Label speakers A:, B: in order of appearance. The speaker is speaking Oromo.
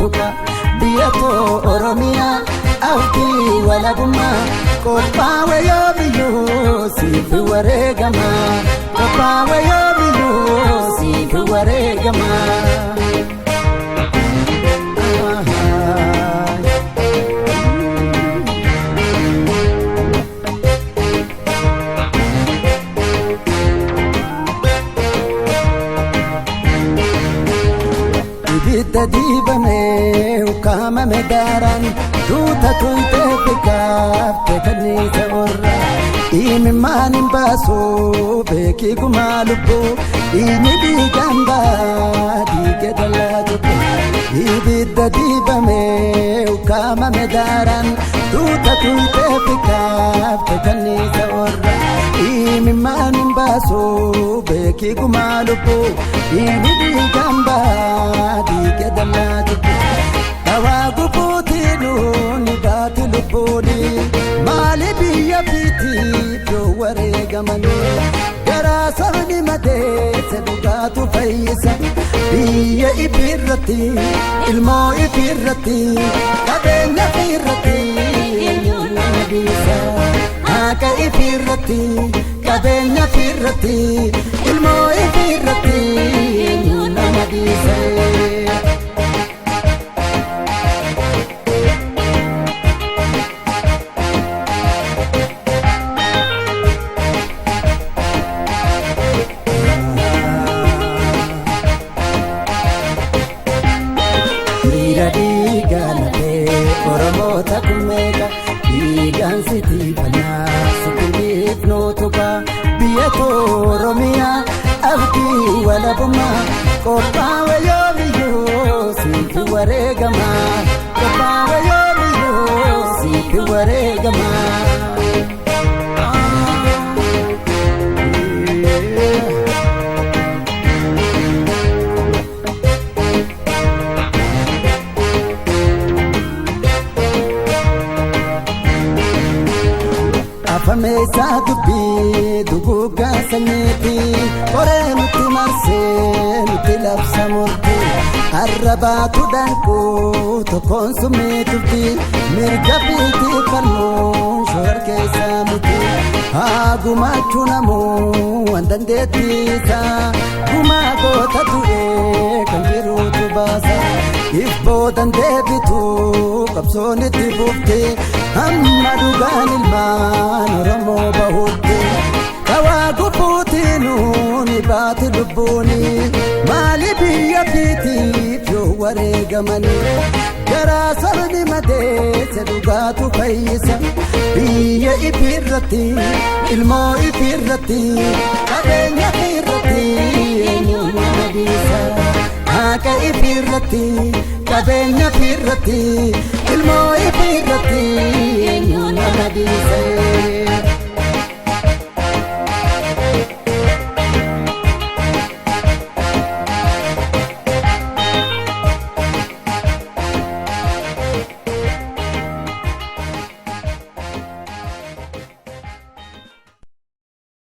A: tuqa. Biyya too Oromiyaa abdii walabummaa qophaawe yoomiyyuu siif wareegama. Qophaawe yoomiyyuu siif wareegama. Ibidda dibamee ukkaamame daaraan duuta tuytee bikaafte kanniisa warra. Imimmaan hin baasu beekii gumaa lubbuu dhiigni dhiigaan baa dhiiga dallaa tokko. Ibidda dibamee ukkaamame daaraan duuta tuytee bikaafte kanniisa warra. Imimmaan hin baasu beekii gumaa lubbuu dhiigni dhiigaan baa dhiiga dallaa tokko. Dawaa gufuutiin ni baati lubbuuni maali biyya fiitiif yoo wareegamanii garaa sabni madeesse dhugaatu fayyisa. Biyya ifirratti ilmoo ifirratti qabeenya ifirratti eenyuun nama dhiisa. Haqa ifirratti qabeenya ifirratti ilmoo ifirratti eenyuun nama dhiisa. Dhiira dhiigaa lafee Oromoota kummeeqa dhiigaan sitii fannaa sitti nuutuqa. Biyya too Oromiyaa abdii walabummaa qophaawe yoomiyyuu siif wareegama. Qophaawe yoomiyyuu siif wareegama. Afameessaa dubbii duguuggaa sanyiiti qoree nutti marsee nutti labsa murti arrabaatu danquu tokkoon summii tufti mirga fiitii falmuun shoora keessaa miti haa gumaachuu namuu waan dandeettiisa gumaa goota du'ee kan jiruutu baasa ibboodan deebitu qabsoon itti fufti hamma dhugaan ilmaan Oromoo bahutti. Dawaa gufuutiin ni baati lubbuuni maali biyya fiitiif yoo wareegamanii garaa sabni madeesse dhugaatu fayyisa. Biyya ifirratti ilmoo ifirratti qabeenya ifirratti eenyuun nama dhiisa. Haqa ifirratti qabeenya ifirratti ilmoo ifirratti eenyuun nama dhiisa.